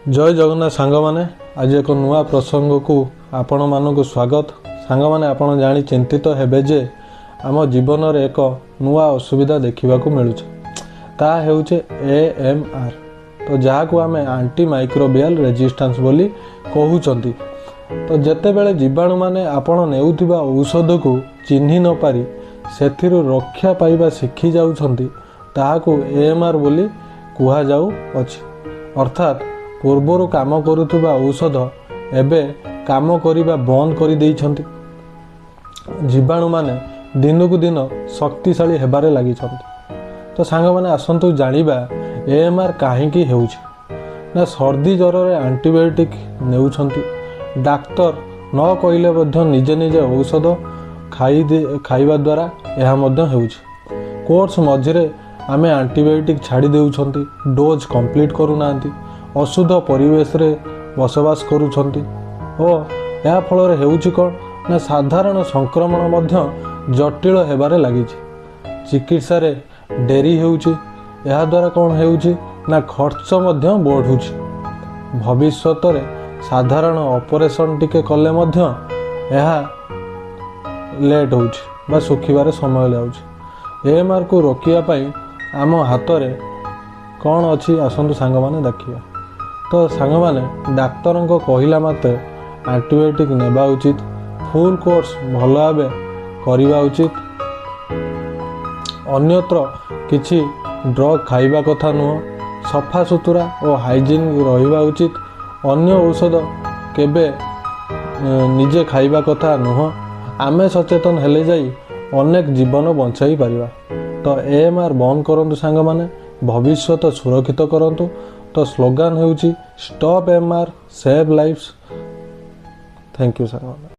ଜୟ ଜଗନ୍ନାଥ ସାଙ୍ଗମାନେ, ଆଜି ଏକ ନୂଆ ପ୍ରସଙ୍ଗକୁ ଆପଣମାନଙ୍କୁ ସ୍ୱାଗତ। ସାଙ୍ଗମାନେ, ଆପଣ ଜାଣି ଚିନ୍ତିତ ହେବେ ଯେ ଆମ ଜୀବନରେ ଏକ ନୂଆ ଅସୁବିଧା ଦେଖିବାକୁ ମିଳୁଛି, ତାହା ହେଉଛି AMR। ତ ଯାହାକୁ ଆମେ ଆଣ୍ଟି ମାଇକ୍ରୋବିଆଲ ରେଜିଷ୍ଟାନ୍ସ ବୋଲି କହୁଛନ୍ତି। ତ ଯେତେବେଳେ ଜୀବାଣୁମାନେ ଆପଣ ନେଉଥିବା ଔଷଧକୁ ଚିହ୍ନି ନପାରି ସେଥିରୁ ରକ୍ଷା ପାଇବା ଶିଖି ଯାଉଛନ୍ତି, ତାହାକୁ AMR ବୋଲି କୁହାଯାଉଅଛି। ଅର୍ଥାତ୍ ପୂର୍ବରୁ କାମ କରୁଥିବା ଔଷଧ ଏବେ କାମ କରିବା ବନ୍ଦ କରିଦେଇଛନ୍ତି। ଜୀବାଣୁମାନେ ଦିନକୁ ଦିନ ଶକ୍ତିଶାଳୀ ହେବାରେ ଲାଗିଛନ୍ତି। ତ ସାଙ୍ଗମାନେ, ଆସନ୍ତୁ ଜାଣିବା AMR କାହିଁକି ହେଉଛି। ନା ସର୍ଦ୍ଦି ଜ୍ୱରରେ ଆଣ୍ଟିବାୟୋଟିକ୍ ନେଉଛନ୍ତି, ଡାକ୍ତର ନ କହିଲେ ମଧ୍ୟ ନିଜେ ନିଜେ ଔଷଧ ଖାଇବା ଦ୍ୱାରା ଏହା ମଧ୍ୟ ହେଉଛି। କୋର୍ସ ମଝିରେ ଆମେ ଆଣ୍ଟିବାୟୋଟିକ୍ ଛାଡ଼ି ଦେଉଛନ୍ତି, ଡୋଜ୍ କମ୍ପ୍ଲିଟ୍ କରୁନାହାନ୍ତି, ଅଶୁଦ୍ଧ ପରିବେଶରେ ବସବାସ କରୁଛନ୍ତି ଓ ଏହା ଫଳରେ ହେଉଛି କ'ଣ ନା ସାଧାରଣ ସଂକ୍ରମଣ ମଧ୍ୟ ଜଟିଳ ହେବାରେ ଲାଗିଛି। ଚିକିତ୍ସାରେ ଡେରି ହେଉଛି। ଏହାଦ୍ୱାରା କ'ଣ ହେଉଛି ନା ଖର୍ଚ୍ଚ ମଧ୍ୟ ବଢ଼ୁଛି। ଭବିଷ୍ୟତରେ ସାଧାରଣ ଅପରେସନ୍ ଟିକେ କଲେ ମଧ୍ୟ ଏହା ଲେଟ୍ ହେଉଛି ବା ଶୁଖିବାରେ ସମୟ ଯାଉଛି। AMRକୁ ରୋକିବା ପାଇଁ ଆମ ହାତରେ କ'ଣ ଅଛି, ଆସନ୍ତୁ ସାଙ୍ଗମାନେ ଦେଖିବା। ତ ସାଙ୍ଗମାନେ, ଡାକ୍ତରଙ୍କ କହିଲା ମାତ୍ରେ ଆଣ୍ଟିବାୟୋଟିକ୍ ନେବା ଉଚିତ, ଫୁଲ୍ କୋର୍ସ ଭଲ ଭାବେ କରିବା ଉଚିତ, ଅନ୍ୟତ୍ର କିଛି ଡ୍ରଗ୍ ଖାଇବା କଥା ନୁହଁ, ସଫାସୁତୁରା ଓ ହାଇଜିନ୍ ରହିବା ଉଚିତ, ଅନ୍ୟ ଔଷଧ କେବେ ନିଜେ ଖାଇବା କଥା ନୁହଁ। ଆମେ ସଚେତନ ହେଲେ ଯାଇ ଅନେକ ଜୀବନ ବଞ୍ଚାଇ ପାରିବା। ତ AMR ବନ୍ଦ କରନ୍ତୁ ସାଙ୍ଗମାନେ, ଭବିଷ୍ୟତ ସୁରକ୍ଷିତ କରନ୍ତୁ। ତ ସ୍ଲୋଗାନ ହେଉଛି stop AMR, save lives. Thank you ସାଙ୍ଗମାନେ।